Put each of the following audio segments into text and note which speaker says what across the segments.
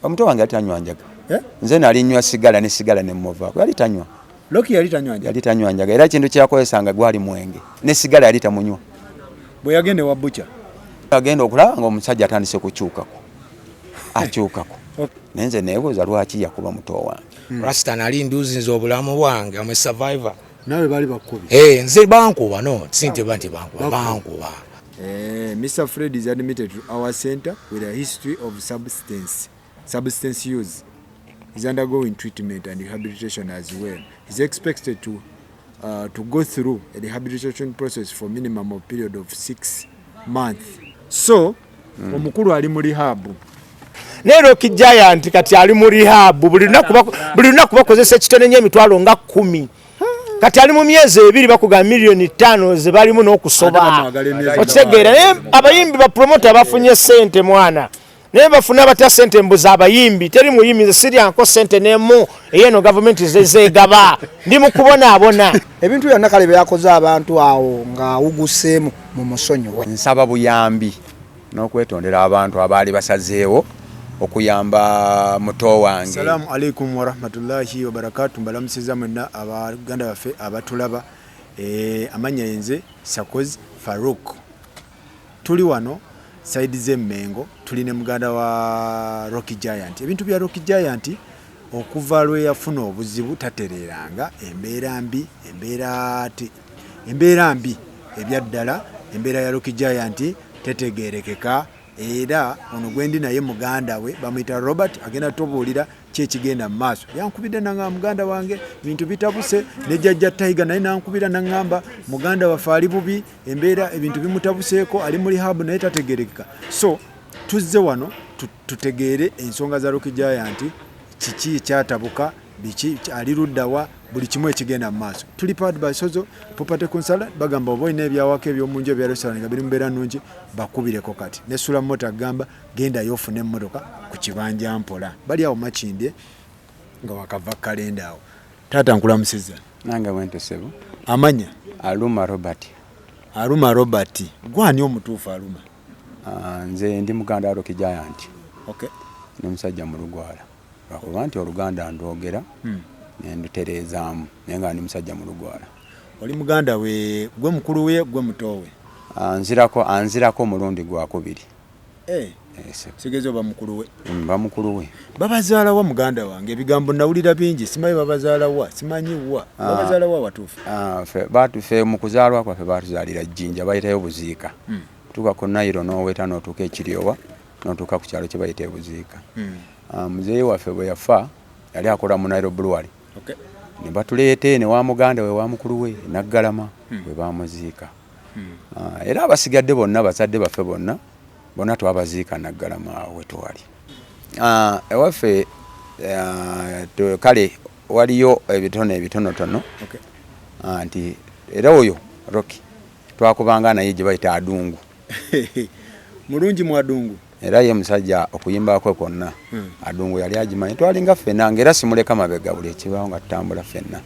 Speaker 1: Omuto wange yali tanywa njaga.
Speaker 2: Eh?
Speaker 1: Nze nali nywa sigala ne sigala ne muvaako. Yali tanywa.
Speaker 2: Rocky yali tanywa njaga.
Speaker 1: Yali tanywa njaga. Era ekintu kyakozesanga gwali mwenge. Ne sigala yali tamunywa.
Speaker 2: Bwe yagenda ewa butcher.
Speaker 1: Agenda okulaba nga omusajja atandise kukyukako. Akyukako. Naye nze neebuuza lwaki yakuba muto wange.
Speaker 3: Rasta nali nduzinze obulamu bwange, I'm a survivor.
Speaker 2: Nawe bali bakubye.
Speaker 3: Eh, nze bankuba no, si nti ba nti bankuba, bankuba.
Speaker 2: Mr. Fred is admitted to our center with a history of substance use. He's undergoing treatment and rehabilitation as well. He's expected to go through a rehabilitation process for minimum of period of 6 months. So, omukulu ali mu rehab.
Speaker 4: Naye Rocky Giant kati ali mu rehab, buli lunaku bakozesa ekitone nnyo emitwalo nga 10. Kati ali mu myezi 2 bakuga milioni 5 ze balimu n'okusoba.
Speaker 2: Ate bamwagala emyezi
Speaker 4: Okitegeera, naye abayimbi ba promoter bafunye ssente mwana. Naye bafuna batya ssente mbuza abayimbi, teri muyimbi nze siryanko ssente n'emu ey'eno gavumenti ze zeegaba. Ndi mu kubonaabona.
Speaker 5: Ebintu byonna kale byakoze abantu awo ng'awuguseemu mu musonyiwe.
Speaker 1: Nsaba buyambi n'okwetondera abantu abaali basazeewo okuyamba muto wange.
Speaker 2: Assalamu alaikum warahmatullahi wabarakatuh. Mbalamusiza mwenna abaganda baffe abatulaba. Amannya yenze Sakozi Farouk. Tuli wano side z'Emmengo, tuli ne muganda wa Rocky Giant. Ebintu bya Rocky Giant okuva lwe yafuna obuzibu tatereeranga, embeera mbi, embeera mbi ebyaddala, embeera ya Rocky Giant tetegeerekeka. Era ono gwendi naye muganda we bamuyita Robert, agenda tubuulira ki ekigenda mu maaso. Yankubidde nangamba muganda wange bintu bitabuse, ne jjajja Tiger naye nankubira nangamba muganda waffe ali bubi, embeera ebintu bimutabuseeko, ali mu rehab naye tategeerekeka. So tuzze wano tutegeere ensonga za Rocky Giant, kiki ekyatabuka, biki, ali ludda wa, buli kimu ekigenda mu maaso. Tuli powered by Sozo Property Consultant, bagamba oba olina ebyawaka eby'omu nju ebya restaurant nga biri mu mbeera nnungi, bakubireko kati. Ne Sula Motor agamba gendayo ofune emmotoka ku kibanja mpola. Bali awo Makindye nga wakava kalenda awo. Taata nkulamusizza.
Speaker 1: Nange bwentyo ssebo.
Speaker 2: Amannya?
Speaker 1: Aluma Robert.
Speaker 2: Aluma Robert. Gwe ani omutuufu Aluma?
Speaker 1: Nze ndi muganda wa Rocky Giant.
Speaker 2: Okay.
Speaker 1: Ndi musajja mu Lugwala. Lwakuba nti Oluganda ndwogera, ne ndutereezaamu, naye nga ndi musajja mu Lugwala.
Speaker 2: Oli muganda we, gwe mukulu we, gwe muto we?
Speaker 1: Anzirako omulundi gwa kubiri.
Speaker 2: Sigeza oba mukulu we?
Speaker 1: Mba mukulu we.
Speaker 2: Babazaala wa muganda wange? Ebigambo nawulira bingi, simanyi babazaala wa, simanyi wa. Babazaala wa watuufu?
Speaker 1: Ffe mu kuzaalwa kwaffe baatuzaalira Jjinja, bayitayo Buziika. Tuuka ku Nile n'oweta n'otuuka e Kiryowa, n'otuuka ku kyalo kye bayita e Buziika. Muzeeyi waffe bwe yafa yali akola mu Nile Brewery. Ne batuleeta eno ewa muganda we, wa mukulu we, Naggalama, bwe baamuziika. Era abasigadde bonna, bazadde baffe bonna, bonna twabaziika Naggalama awo we twali. Ewaffe, kale waliyo ebitono ebitonotono. Nti era oyo Rocky twakubanga naye gye bayita Adungu.
Speaker 2: Mulungi mu Adungu.
Speaker 1: Era ye musajja okuyimba kwe kwonna, Adungu yali agimanyi. Twalinga ffenna ng'era simuleka mabega, buli ekibaawo nga tutambula ffenna.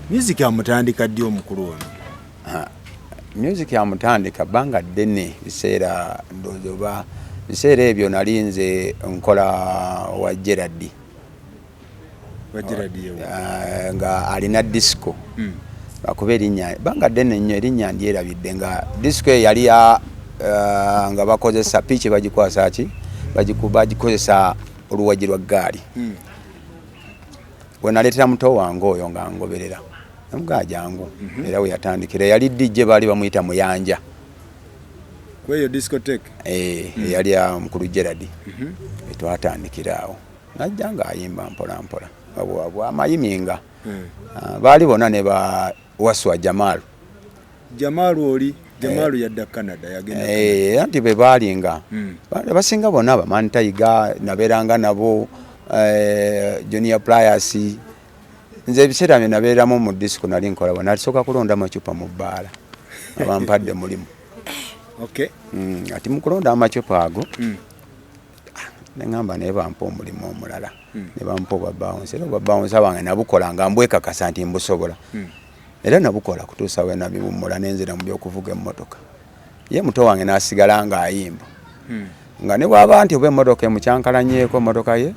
Speaker 2: Music amutandika ddi omukulu ono?
Speaker 1: Music amutandika bbanga ddene, biseera ndowooza oba biseera ebyo nali nze nkola wa Gerard.
Speaker 2: Wa Gerard yewe.
Speaker 1: Nga alina disco. Lwakuba erinnya bbanga ddene nnyo, erinnya ndyerabidde, nga disco eyo yali ya nga bakozesa piki, bagikwasa ki? Bagikozesa oluwagi lwa ggaali. Bwe naleetera muto wange oyo nga ngoberera, namugamba jangu. Era we yatandikira yali DJ, baali bamuyita Muyanja.
Speaker 2: Kweyo discotheque?
Speaker 1: Eyali ya mukulu Gerard. Twatandikira awo. Najja ng'ayimba mpola mpola. Bw'amayiminga. Baali bonna ne ba Waswa Jamal.
Speaker 2: Jamal oli? Jamal yadda Canada, yagenda Canada.
Speaker 1: Anti be baalinga. Abasinga bonna ba Man Tiger, nabeeranga nabo, Junior Pliers. Nze ebiseera bye nabeeramu mu disco nali nkola bwe nasooka kulonda amacupa mu bbaala. Abampadde mulimu. Ati mu kulonda amacupa ago, ne ŋŋamba naye bampa omulimu omulala. Ne bampa obwa bouncer. Era obwa bouncer bwange nabukola nga mbwekakasa nti mbusobola. Era nabukola kutuusa we nabiwummula ne nzira mu by'okuvuga emmotoka. Ye muto wange n'asigala ng'ayimba. Nga ne bw'aba nti oba emmotoka emukyankalanyeeko emmotoka ye,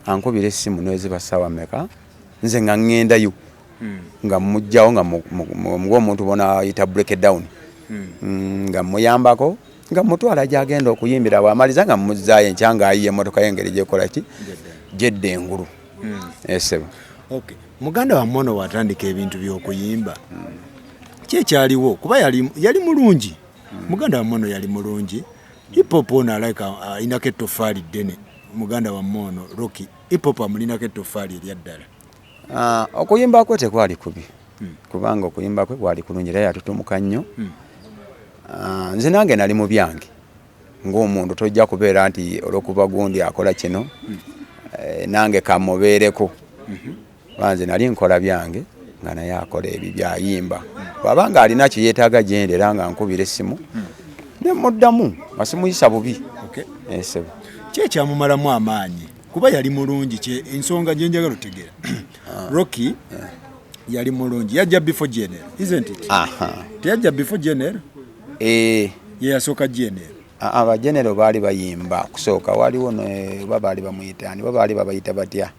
Speaker 1: ankubira essimu neziba ssaawa mmeka, nze nga ŋŋendayo nga mmuggyawo nga ng'omuntu bw'onaayita break down, nga mmuyambako nga mmutwala gy'agenda okuyimbira, bw'amaliza nga mmuzzaayo enkya ng'ayiye emmotoka ye engeri gy'ekola ki gy'edda engulu. Esebo.
Speaker 2: Okay. Muganda wammwe ono bw'atandika ebintu by'okuyimba, ki ekyaliwo? Kuba yali mulungi. Muganda wammwe ono yali mulungi. Hip hop ono alabika alinako ettoffaali ddene. Muganda wammwe ono Rocky, hip hop amulinako ettoffaali erya ddala.
Speaker 1: Okuyimba kwe tekwali kubi, kubanga okuyimba kwe kwali kulungi era yatutumuka nnyo. Nze nange nali mu byange ng'omuntu, tojja kubeera nti olw'okuba gundi akola kino, nange kamubeereko. Kuba nze nali nkola byange nga naye akola ebyo byayimba. Bw'aba nga alina kye yeetaaga gyendi era nga nkubira essimu ne muddamu nga simuyisa bubi. Esebo.
Speaker 2: Ki ekyamumalamu amaanyi? Kuba yali mulungi, kye ensonga gye njagala otegeera. Rocky yali mulungi, yajja before GNL, isn't it? Teyajja before GNL?
Speaker 1: Eh.
Speaker 2: Ye yasooka GNL.
Speaker 1: Aba General baali bayimba kusooka, waliwo oba baali bamuyita ani, oba baali babayita batya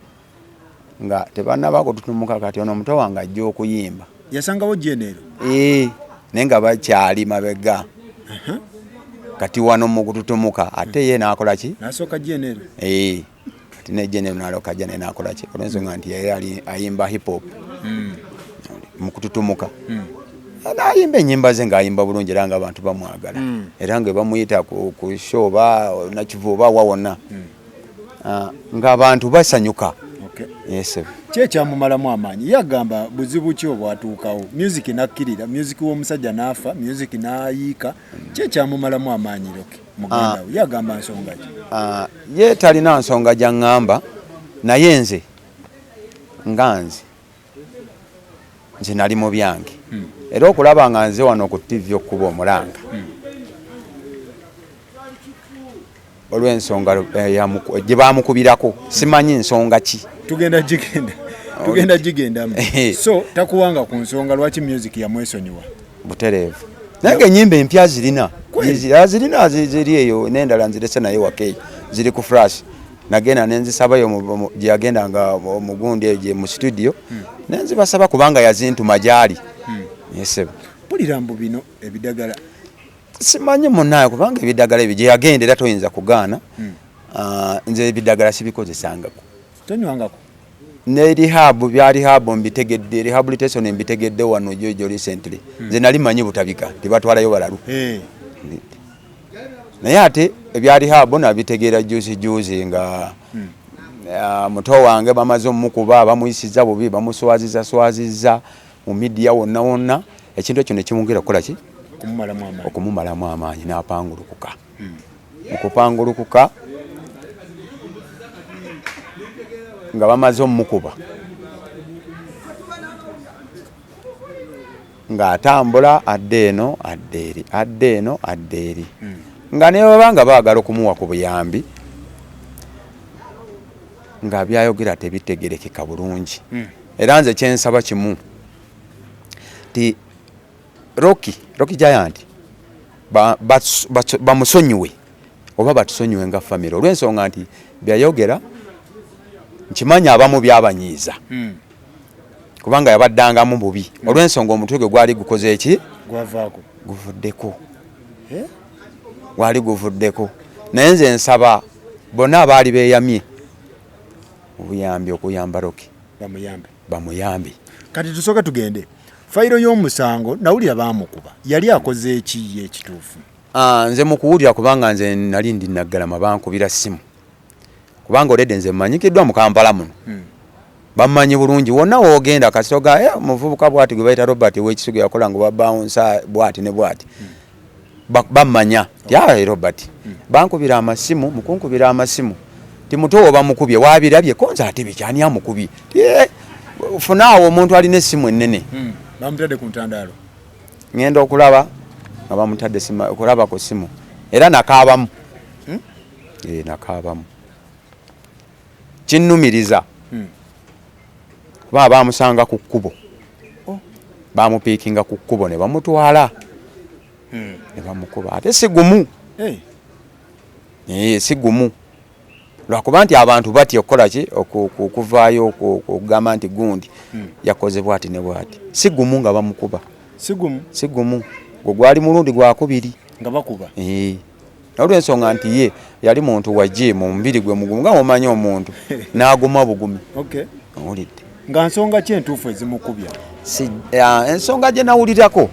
Speaker 1: nga tebannaba kututumuka. Kati ono omuto wange ajja okuyimba.
Speaker 2: Yasangawo GNL?
Speaker 1: Eh, naye nga bakyali mabega. Kati wano mu kututumuka ate ye n'akola ki?
Speaker 2: N'asooka GNL.
Speaker 1: Eh, kati ne GNL n'alyoka ajja naye n'akola ki? Olw'ensonga nti yali ali ayimba hip hop mu kututumuka. N'ayimba ennyimba ze ng'ayimba bulungi era ng'abantu bamwagala. Era nga bamuyita ku show oba Nakivu oba wa wonna. Ng'abantu basanyuka. Yes.
Speaker 2: Ki ekyamumalamu amaanyi? Ye agamba buzibu ki obwatuukawo? Music n'akkirira, music w'omusajja n'afa, music n'ayiika. Ki ekyamumalamu amaanyi Rocky muganda we? Ye agamba nsonga ki?
Speaker 1: Ye talina nsonga gy'aŋŋamba, naye nze nga nze nze nali mu byange. Era okulaba nga nze wano ku TV okukuba omulanga olw'ensonga gye baamukubirako, simanyi nsonga ki.
Speaker 2: Tugenda gigendamu. So takuwanga ku nsonga lwaki music yamwesonyiwa?
Speaker 1: Butereevu. Naye ng'ennyimba empya zirina azirina ziri eyo, n'endala nzirese naye waka eyo ziri ku flash. Nagenda nenzisabayo gye yagendanga omugundi eyo gye mu studio, nenzibasaba kubanga yazintuma gy'ali. Yesebo.
Speaker 2: Mpulira mbu bino ebidagala.
Speaker 1: Simanyi munaayo, kubanga ebidagala ebyo gye yagenda era toyinza kugaana. Nze ebidagala sibikozesangako.
Speaker 2: Tonywangako?
Speaker 1: Ne rehab, bya rehab mbitegedde, rehabilitation mbitegedde wano jojo recently. Nze nali manyi butabika tibatwalayo balalu. Naye ate ebya rehab nabitegeera juzi juzi nga muto wange bamaze omukuba, bamuyisiza bubi, bamuswaziza swaziza mu media wonna wonna, ekintu ekyo ne kimwongera okukola ki? Okumumalamu amaanyi n'apangulukuka. Mu kupangulukuka nga bamaze omukuba ng'atambula adda eno adda eri, adda eno adda eri, nga ne baba nga baagala okumuwa ku buyambi nga byayogera tebitegerekeka bulungi. Era nze kyensaba kimu ti Rocky Giant bamusonyiwe oba batusonyiwe nga family, olw'ensonga nti byayogera nkimanyi abamu byabanyiiza, kubanga yabaddangamu bubi olw'ensonga omutwe gwe gwali gukoze eki?
Speaker 2: Gwavaako.
Speaker 1: Guvuddeko. Gwali guvuddeko. Naye nze nsaba bonna abaali beeyamye obuyambi okuyamba Rocky
Speaker 2: bamuyambe,
Speaker 1: bamuyambe.
Speaker 2: Kati tusooke tugende fayiro y'omusango. Nawulira baamukuba, yali akoze eki ye ekituufu?
Speaker 1: Nze mu kuwulira, kubanga nze nali ndi Naggalama, bankubira ssimu, kubanga already nze mmanyikiddwa mu Kampala muno, bammanyi bulungi wonna woogenda. Kasitoga muvubuka bwati gwe bayita Robert ow'Ekisugu yakola nga babawunsa bwati ne bwati, bammanya ti Robert. Bankubira amasimu, mukunkubira amasimu ti muto wo bamukubye, wabirabye ko? Nze ate biki, ani amukubye? Ti funaawo omuntu alina essimu ennene.
Speaker 2: Bamutadde ku ntandaalo.
Speaker 1: Ngenda okulaba nga bamutadde okulaba ku ssimu, era nakaabamu. Nakaabamu, kinnumiriza, kuba bamusanga ku kkubo, bamupiikinga ku kkubo ne bamutwala ne bamukuba, ate si gumu. Si gumu, lwakuba nti abantu batya okukola ki, okuvaayo okugamba nti gundi yakoze bwati ne bwati. Si gumu nga bamukuba.
Speaker 2: Si gumu.
Speaker 1: Si gumu, gwe gwali mulundi gwakubiri
Speaker 2: nga bakuba.
Speaker 1: Olw'ensonga nti ye yali muntu wa jiimu, omubiri gwe mugumu nga omanyi omuntu n'aguma bugumi. Owulidde?
Speaker 2: Nga nsonga ki entuufu ezimukubya?
Speaker 1: Ensonga gye nawulirako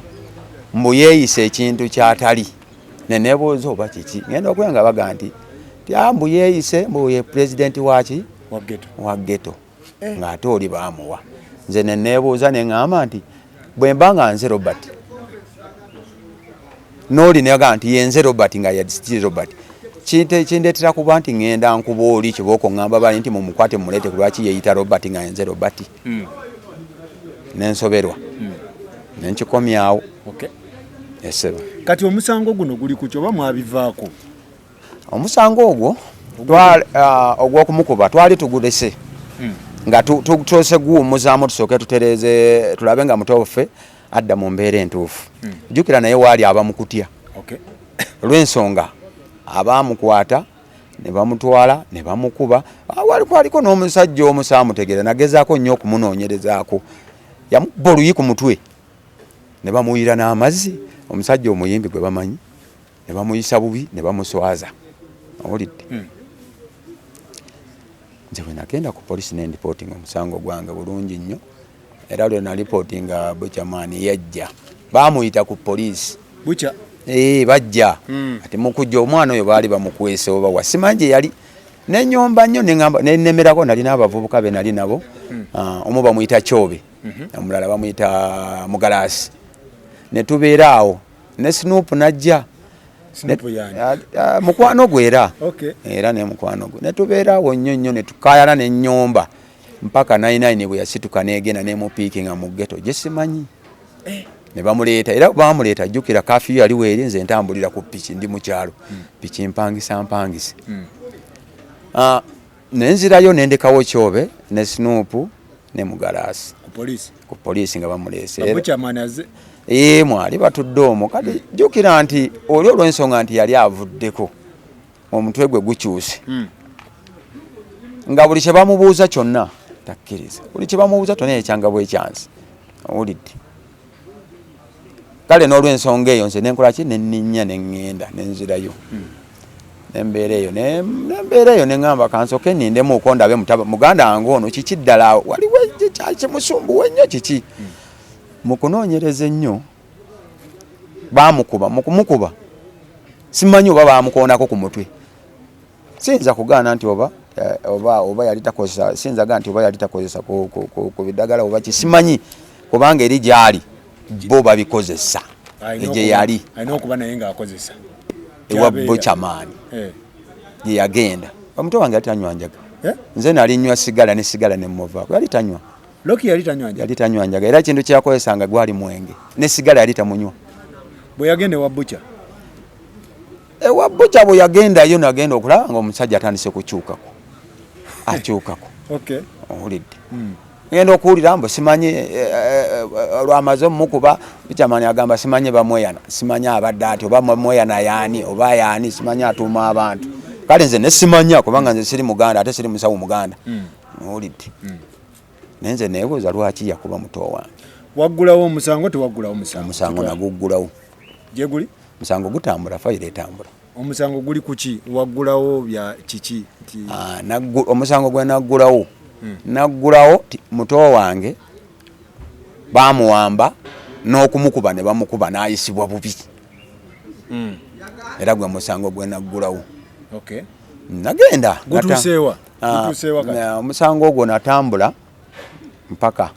Speaker 1: mbu yeeyisa ekintu kyatali, neneebuuza oba kiki. Ngenda okuya nga baga nti mbu yeeyise mbu ye pulezidenti waki wa ghetto, ng'ate oli baamuwa. Nze neneebuuza neŋŋamba nti bwe mba nga nze Robert, n'oli neyaga nti yenze Robert nga yasitiri Robert, kindeetera kuba nti ŋŋenda nkuba oli kibooko, ŋŋamba bali nti mumukwate mumuleete, ku lwaki yeeyita Robert nga yenze Robert? Nensoberwa, nenkikomyawo. Esebo.
Speaker 2: Kati omusango guno guli ku oba mwabivaako?
Speaker 1: Omusango ogwo ogw'okumukuba twali tugulese nga tusoose guwummuzaamu, tusooke tutereeze, tulabe nga muto waffe adda mu mbeera entuufu. Jjukira naye waali aba mu kutya olw'ensonga abaamukwata ne bamutwala ne bamukuba. Wali kwaliko n'omusajja omu saamutegeera, nagezaako nnyo okumunoonyerezaako, yamukuba oluyi ku mutwe ne bamuyira n'amazzi, omusajja omuyimbi gwe bamanyi, ne bamuyisa bubi ne bamuswaza. Owulidde? Nze bwe nagenda ku polisi ne ndipootinga omusango gwange bulungi nnyo, era lwe nalipootinga Buchaman yajja, baamuyita ku poliisi.
Speaker 2: Bukya.
Speaker 1: Bajja. Ati mukujja omwana oyo baali bamukwese oba wa simanyi gye yali, nenyomba nnyo, neŋŋamba nenemerako. Nalina abavubuka be nali nabo, omu bamuyita Kyobe, omulala bamuyita Mugalasi, ne tubeera awo ne Snoop najja. Mukwano gwe era era ne mukwano gwe, ne tubeera awo nnyo nnyo ne tukaayana nenyomba mpaka 99 bwe yasituka negenda nemupiikinga mu ghetto gye simanyi ne bamuleeta. Era bamuleeta, jjukira curfew yali weeri, nze ntambulira ku piki, ndi mu kyalo, piki mpangisa mpangise. Nenzirayo nendekawo Kyobe ne Snoop ne Mugalasi ku poliisi nga bamuleese. Mwali batudde omwo. Kati jjukira nti oli olw'ensonga nti yali avuddeko, omutwe gwe gukyuse, nga buli kye bamubuuza kyonna takkiriza, buli kye bamubuuza kyonna yekyanga bwekyansi. Owulidde? Kale n'olw'ensonga eyo nze nenkola ki, nenninnya neŋŋenda nenzirayo nembeera eyo, nembeera eyo neŋŋamba kansooke nnindemuuko ndabe muganda wange ono kiki ddala waliwo kimusumbuwa ennyo kiki. Mu kunoonyereza ennyo baamukuba, mu kumukuba simanyi oba baamukoonako ku mutwe, siyinza kugaana nti oba oba oba yali takozesa, siyinza gaa nti oba yali takozesa ku bidagala oba ki, simanyi, kubanga eri gyali bo babikozesa gye yali ewa Buchaman gye yagenda. Omuto wange yali tanywa njaga, nze nali nywa sigala ne sigala nemuvaako, yali tanywa.
Speaker 2: Rocky yali tanywa njaga?
Speaker 1: Yali tanywa njaga, era ekintu kyeyakozesanga gwali mwenge, ne sigala yali tamunywa.
Speaker 2: Bwe yagenda ewa Bucha?
Speaker 1: Ewa Bucha bwe yagendayo, nagenda okulaba nga omusajja atandise kukyukako, akyukako. Owulidde? Ngenda okuwulira mbu simanyi olwamaze omukuba, Buchaman agamba simanyi bamweyana, simanyi abadde ati oba mweyana yaani oba yaani, simanyi atuuma abantu. Kale nze nesimanya kubanga nze siri muganda ate siri musawo muganda. Owulidde? Naye nze neebuuza lwaki yakuba muto wange.
Speaker 2: Waggulawo omusango, tewaggulawo musango?
Speaker 1: Omusango naguggulawo.
Speaker 2: Gye guli?
Speaker 1: Musango gutambula, fayiro etambula.
Speaker 2: Omusango guli kuki? Waggulawo bya kiki?
Speaker 1: Omusango gwe naggulawo, naggulawo muto wange bamuwamba n'okumukuba ne bamukuba n'ayisibwa bubi, era gwe musango gwe naggulawo. Nagenda
Speaker 2: Gutuuseewa?
Speaker 1: Omusango ogwo natambula mpaka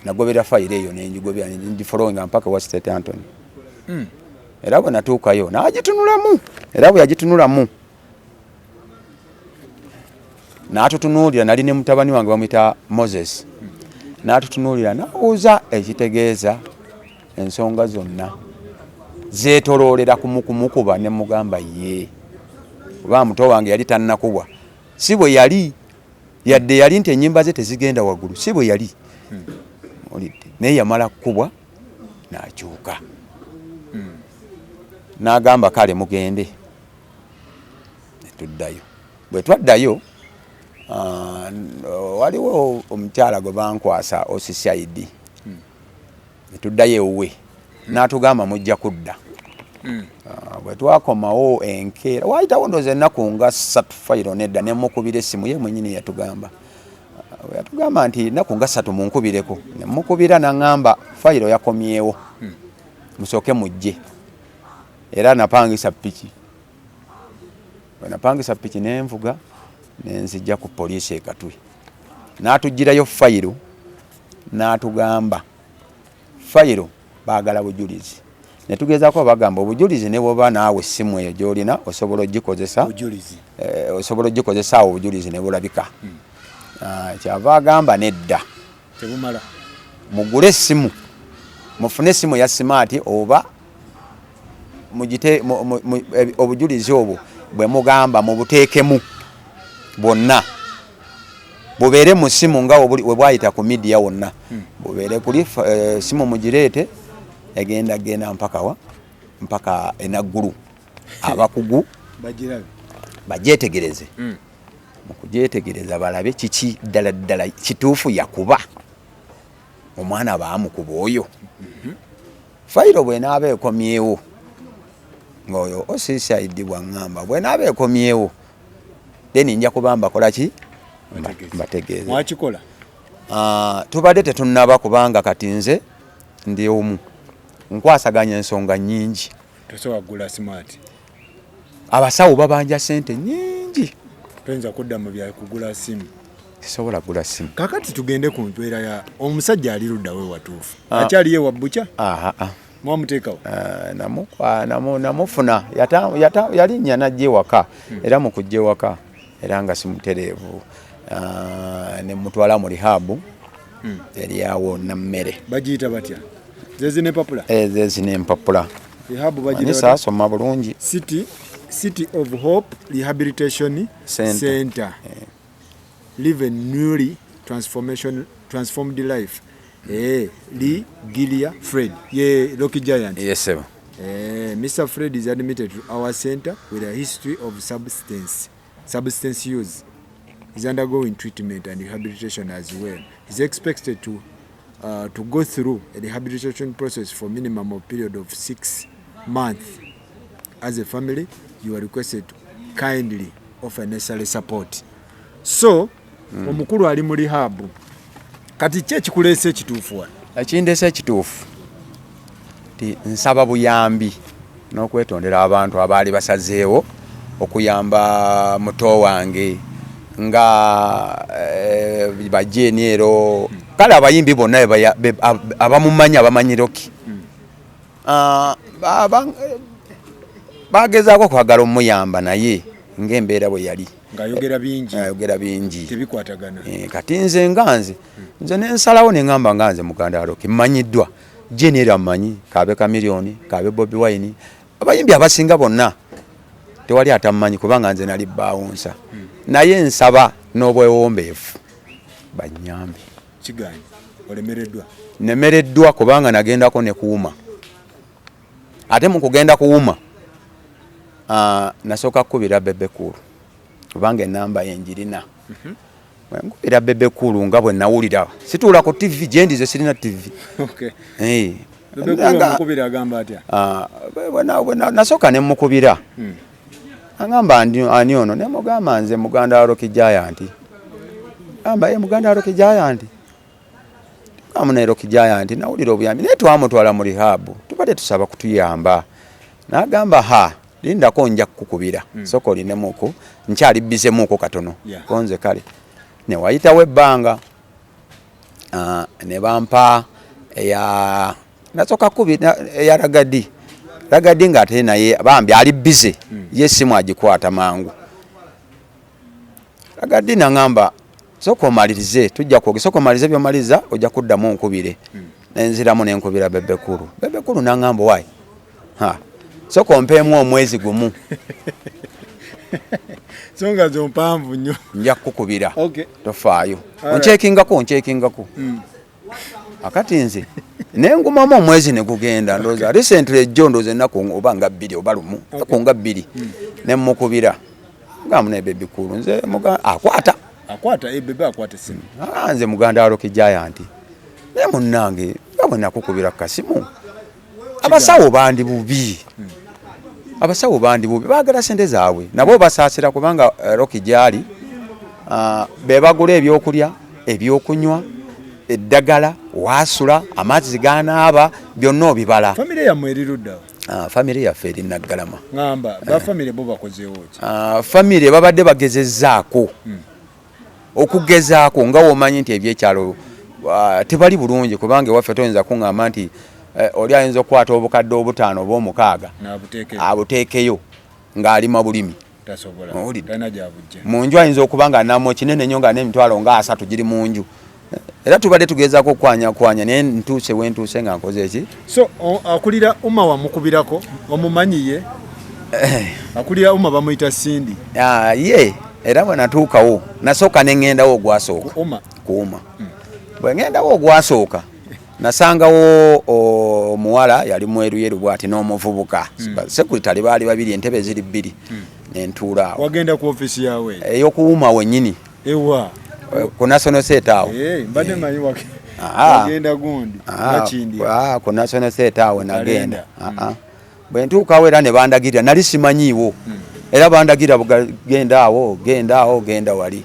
Speaker 1: nagobera fayiro eyo, nenjigobera nengifollowinga mpaka wa State Antony. Era bwe natuukayo n'agitunulamu, era bwe yagitunulamu n'atutunuulira, nali ne mutabani wange bamuyita Moses, n'atutunuulira n'abuuza ekitegeeza ensonga zonna zeetoloolera ku mukumukuba, ne mugamba ye oba muto wange yali tannakubwa, si bwe yali, yadde yali nti ennyimba ze tezigenda waggulu, si bwe yali. Owulidde? Naye yamala kukubwa n'akyuka n'agamba kale mugende. Tuddayo. Bwe twaddayo, waliwo omukyala gwe bankwasa OCCID, netuddayo ewuwe, n'atugamba mujja kudda. Bwe twakomawo enkeera, waayitawo ndowooza ennaku nga 3, fayiro nedda, nemukubira essimu, ye mwenyini yatugamba. Yatugamba nti ennaku nga 3 munkubireko. Nemukubira, naŋŋamba fayiro yakomyewo, musooke mujje. Era napangisa piki. Bwe napangisa piki nenvuga nenzijja ku poliisi e Katwe, n'atugirayo fayiro, n'atugamba fayiro baagala bujulizi. Ne tugezaako bagamba obujulizi, ne bwoba naawe essimu eyo gy'olina osobola ogikozesa, osobola ogikozesa awo obujulizi ne bulabika. Kyava agamba nedda,
Speaker 2: tebumala,
Speaker 1: mugule essimu, mufune essimu ya smart oba mugite obujulizi obwo bwe mugamba mubuteekemu bwonna, bubeere mu ssimu nga we bwayita ku media wonna, bubeere kuli simu, mugireete, egenda genda mpaka wa mpaka enaggulu abakugu bagyetegereze. Mu kugyetegereza balabe kiki ddala ddala kituufu yakuba omwana, baamukuba oyo. Fayiro bwenaaba ekomyewo, ng'oyo OCCID bwaŋŋamba, bwenaaba ekomyewo, then nja kuba mbakola ki, mbategeeze.
Speaker 2: Mwakikola?
Speaker 1: Tubadde tetunnaba, kubanga kati nze ndi omu, nkwasaganya ensonga nnyingi.
Speaker 2: Tosobola kugula smart.
Speaker 1: Abasawo babanja sente nnyingi.
Speaker 2: Toyinza kudda mu byakugula simu.
Speaker 1: Sisobola kugula simu.
Speaker 2: Kakati tugende ku ntwera ya omusajja, ali ludda we watuufu? Akyaliyo wa bukya? Mwamuteekawo?
Speaker 1: Namufuna, yalinnya najja ewaka, era mu kujja ewaka era nga simutereevu, nemutwala mu rehab eryawo Nammere.
Speaker 2: Bagiyita batya? Zezina empapula?
Speaker 1: Zezina empapula.
Speaker 2: Rehab bagiyita?
Speaker 1: Saasoma bulungi.
Speaker 2: City of Hope Rehabilitation
Speaker 1: Center,
Speaker 2: Center. Live a newly transformed life. Lee Gilia Fred ye Rocky Giant?
Speaker 1: Yes, sir.
Speaker 2: Mr. Fred is admitted to our center with a history of substance use. He's undergoing treatment and rehabilitation as well. He's expected to go through a rehabilitation process for minimum of period of 6 months. As a family, you are requested to kindly offer necessary support. So, omukulu ali mu rehab. Kati ki ekikuleese ekituufu wano?
Speaker 1: Ekindeese ekituufu ti nsaba buyambi n'okwetondera abantu abaali basazeewo okuyamba muto wange nga bajeeni ero, kale abayimbi bonna abamumanyi, abamanyi Rocky, bagezaako okwagala omuyamba, naye ng'embeera bwe yali.
Speaker 2: Ng'ayogera bingi.
Speaker 1: Ayogera bingi.
Speaker 2: Tebikwatagana.
Speaker 1: Kati nze nga nze nensalawo neŋŋamba nga nze muganda wa Rocky, mmanyiddwa, jenera mmanyi, kabe Chameleone, kabe Bobi Wine, abayimbi abasinga bonna tewali atammanyi, kubanga nze nali bouncer. Naye nsaba n'obwewombeefu banyambe.
Speaker 2: Kiganye, olemereddwa.
Speaker 1: Nemereddwa kubanga nagendako ne kuwuma, ate mu kugenda kuwuma, nasooka kukubira Bebe Cool, kubanga enamba yenjirina. Nkubira Bebe Cool nga bwe nawulira, situula ku TV gyendize, sirina TV.
Speaker 2: Omukubira agamba atya?
Speaker 1: Nasooka ne mukubira, agamba ani ono? Nemugamba nze muganda wa Rocky Giant. Gamba ye muganda wa Rocky Giant, amu ne Rocky Giant nawulira obuyambi, naye twamutwala mu rehab, tubadde tusaba kutuyamba. N'agamba, ha, lindako, nja kukukubira, sooka olinemuku, nkyali bizemuuko katono. Konze kale ne wayitawo ebbanga, ne bampa eya nasooka kubi eya Ragga Dee. Ragga Dee ng'ate naye bambi ali busy, ye essimu agikwata mangu. Ragga Dee naŋŋamba, sooka omalirize, tujja kwogera, sooka omalirize byomaliriza, ojja kuddamu onkubire. Nenziramu nenkubira Bebe Cool. Bebe Cool naŋŋamba, wayi ha, sooka ompeemu omwezi gumu.
Speaker 2: So nga zo mpanvu nnyo.
Speaker 1: Nja kukukubira. Tofaayo, onkyekingako, onkyekingako. Akati nze nengumamu omwezi ne gugenda. Ndowooza recently ejjo, ndowooza ennaku oba nga 2 oba 1, ennaku nga 2, nemukubira. Mugamba naye Bebe Cool nze akwata
Speaker 2: akwata eh, Bebe akwata essimu.
Speaker 1: Ah, nze muganda wa Rocky Giant, naye munnange nga bwe nakukubira ku kasimu, abasawo bandi bubi, abasawo bandi bubi, baagala sente zaabwe, nabo basaasira kubanga Rocky gyali, be bagula ebyokulya, ebyokunywa, eddagala, waasula, amazzi ganaaba, byonna obibala.
Speaker 2: Famire yammwe eri ludda?
Speaker 1: Famire yaffe eri Naggalama.
Speaker 2: Ŋŋamba ba famire bo bakozeewo ki?
Speaker 1: Famire babadde bagezezzaako okugezaako nga womanyi nti ebyekyalo tebali bulungi, kubanga ewaffe toyinza kuŋŋamba nti oli ayinza okukwata obukadde 5 oba 6 abuteekeyo ng'alima bulimi. Mu nju ayinza okuba nga namu kinene nnyo nga n'emitwalo nga 30 giri mu nju. Era tubadde tugezaako okwanyakwanya, naye ntuuse we ntuuse nga nkoze eki.
Speaker 2: So akulira UMA wamukubirako, omumanyi ye? Akulira UMA bamuyita Cindy.
Speaker 1: Ye era bwe natuukawo nasooka ne ŋŋendawo ogwasooka ku UMA. Bwe ŋŋendawo ogwasooka nasangawo omuwala yali mweruyeru bw'ati n'omuvubuka sekuritale, baali babiri, entebe ziri bbiri, nentuula awo.
Speaker 2: Wagenda ku ofiisi yawe?
Speaker 1: Ey'okuwuma wennyini.
Speaker 2: Ewa?
Speaker 1: Ku National Theatre awo.
Speaker 2: Mbadde manyi wagenda gundi Makindye.
Speaker 1: Ku National Theatre awo nagenda. Bwe ntuukawo era ne bandagirira, nali simanyiiwo, era bandagira genda awo, genda awo, genda wali.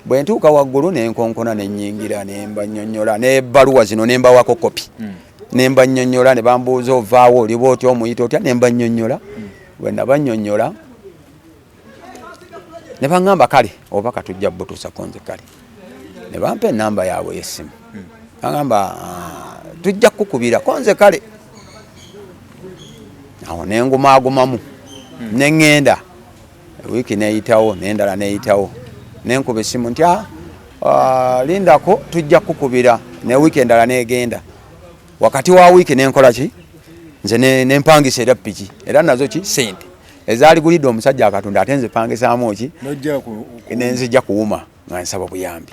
Speaker 1: Bwe ntuuka waggulu ne nkonkona ne nnyingira ne mbannyonnyola n'ebbaluwa zino ne mbawako kopi, ne mbannyonnyola, ne bambuuza ovaawo oliba otya, omuyita otya, ne mbannyonnyola. Bwe nabannyonnyola ne baŋŋamba kale oba katujja butuusako nze, kale ne bampa ennamba yaabwe y'essimu, baŋŋamba tujja kukukubira ko nze, kale awo ne ngumaagumamu ne ŋŋenda. Wiiki neeyitawo n'endala neeyitawo, nenkuba essimu nti lindako tujja kukukubira, ne wiiki endala neegenda. Wakati wa wiiki nenkola ki, nze nempangisa era piki, era nazo ki sente ezaligulidde omusajja akatunda, ate nze pangisaamu ki nenzija kuwuma nga nsaba buyambi.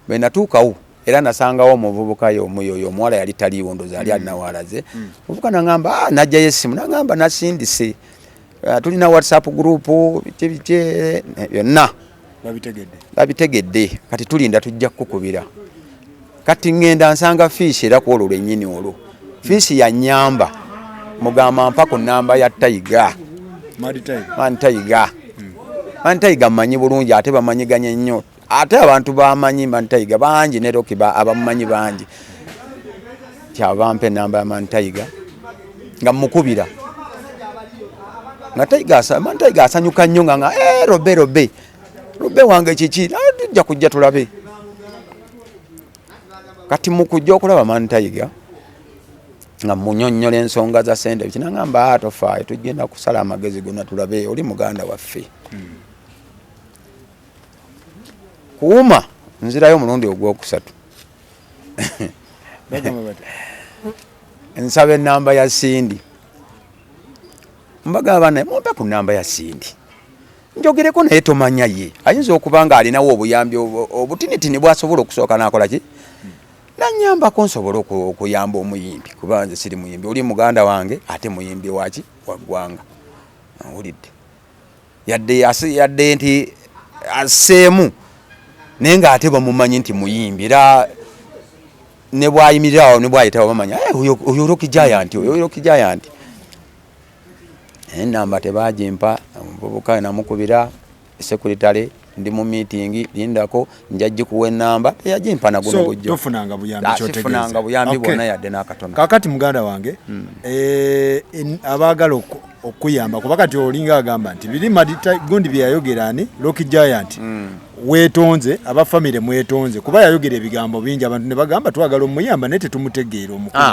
Speaker 1: Bwe natuukawo era nasangawo omuvubuka yomuyoyo, omuwala yali taliiwo, ndoza yali alina waalaze. Muvubuka naŋamba, najjayo essimu naŋamba nasindise, tulina WhatsApp group, biki biki byonna babitegedde, kati tulinda tujja kukukubira. Kati ŋŋenda nsanga Fiisi, era ku olwo lwennyini olwo Fiisi yanyamba, mugamba mpa ku namba ya Tiger Man Tiger. Man Tiger mmanyi bulungi, ate bamanyiganye nnyo, ate abantu bamanyi Man Tiger bangi, ne Rocky abamumanyi bangi. Kyava mpa enamba ya Man Tiger nga mukubira, nga Tiger, Man Tiger asanyuka nnyo nga Robe, Robe, Robe wange kiki, tujja kujja tulabe. Kati mukujja okulaba Man Tiger nga munyonnyola ensonga za sente biki, nangamba tofaayo, tugenda kusala amagezi gonna tulabe, oli muganda waffe. Kuwuma nzirayo omulundi ogwokusatu nsaba enamba ya Cindy, mbagamba naye mumpe ku namba ya Cindy njogereko naye, tomanya ye ayinza okuba nga alinawo obuyambi obutinitini bwasobola okusooka nakola ki nanyambako nsobole okuyamba omuyimbi, kuba nze siri muyimbi, oli muganda wange ate muyimbi waki wa ggwanga. Owulidde, yadde nti asseemu, naye ng'ate bamumanyi nti muyimbi, era ne bwayimirirawo ne bwayitawo bamanya oyo Rocky Giant, oyo Rocky Giant. Enamba tebagimpa. Omuvubuka namukubira, sekuritale ndi mu meeting, lindako nja gikuwa enamba, teyagimpa naguno
Speaker 2: bujjo. Tofunanga buyambi?
Speaker 1: Sifunanga buyambi bwonna yadde n'akatono.
Speaker 2: Kakati muganda wange, abaagala okuyamba, kuba kati olinga agamba nti biri gundi byeyayogera ani Rocky Giant, weetonze, aba famire mwetonze, kuba yayogera ebigambo bingi, abantu ne bagamba twagala omuyamba naye tetumutegeera omukulu.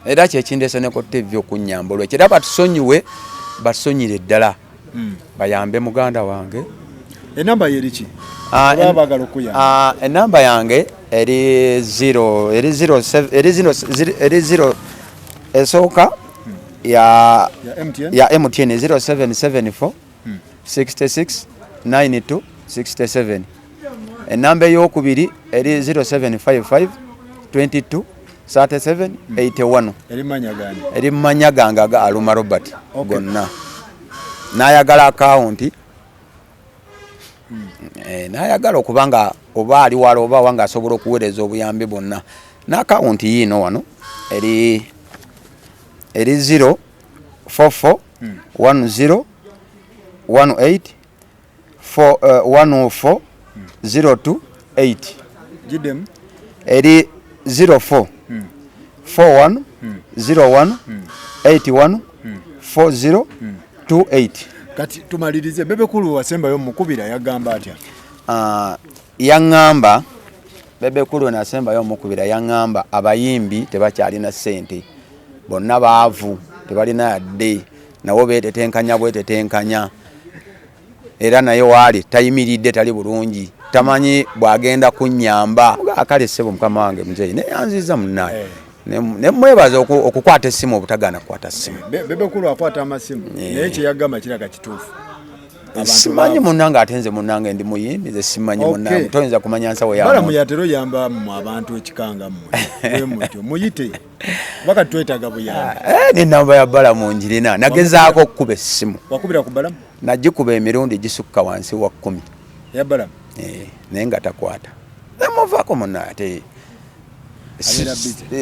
Speaker 1: Era kyekindese ne ku TV okunyamba olwekyo, era batusonyiwe, batusonyire ddala, bayambe muganda wange.
Speaker 2: Enamba yeriki baagala okuyamba?
Speaker 1: Enamba yange eri 0 eri 0 eri 0 eri 0 esooka ya MTN 0774 66 92 67. Enamba eyokubiri eri 0755 22 37 81. Eri mumanya gange aga Aluma Robert gonna. Nayagala akawunti. Nayagala okuba nga oba ali wala oba wa nga asobola okuweereza obuyambi bwonna, n'akawunti yiino wano eri 0 44 10 18 4 14 02 8.
Speaker 2: Gidemu.
Speaker 1: Eri 04 41 01 81 40 28.
Speaker 2: Kati tumalirize, Bebe Cool wasembayo mukubira yagamba atya?
Speaker 1: Yaŋŋamba Bebe Cool nasembayo omukubira yaŋŋamba abayimbi tebakyalina ssente, bonna baavu, tebalina yadde, nabo beetetenkanya bwetetenkanya, era naye waali tayimiridde, tali bulungi, tamanyi bw'agenda kunnyamba. Kale ssebo mukama wange muzeeyi, neyanziza munnaye, nemwebaza okukwata essimu, obutagaana kukwata ssimu.
Speaker 2: Bebe Cool akwata amasimu, naye kyeyagamba kiraga kituufu.
Speaker 1: Simanyi munnange, ate nze munnange ndi muyimbi, nze simanyi munnange, toyinza kumanya nsawo ya
Speaker 2: Balamu yatera oyamba mmwe abantu ekikanga mmwe bwe mutyo, muyite kuba kati twetaaga buyambi.
Speaker 1: N'ennamba ya Balamu njirina, nagezaako okukuba essimu.
Speaker 2: Wakubira ku Balamu?
Speaker 1: Nagikuba emirundi gisukka wansi wa 10.
Speaker 2: Ya Balamu?
Speaker 1: Naye nga takwata, nemuvaako munnaye ate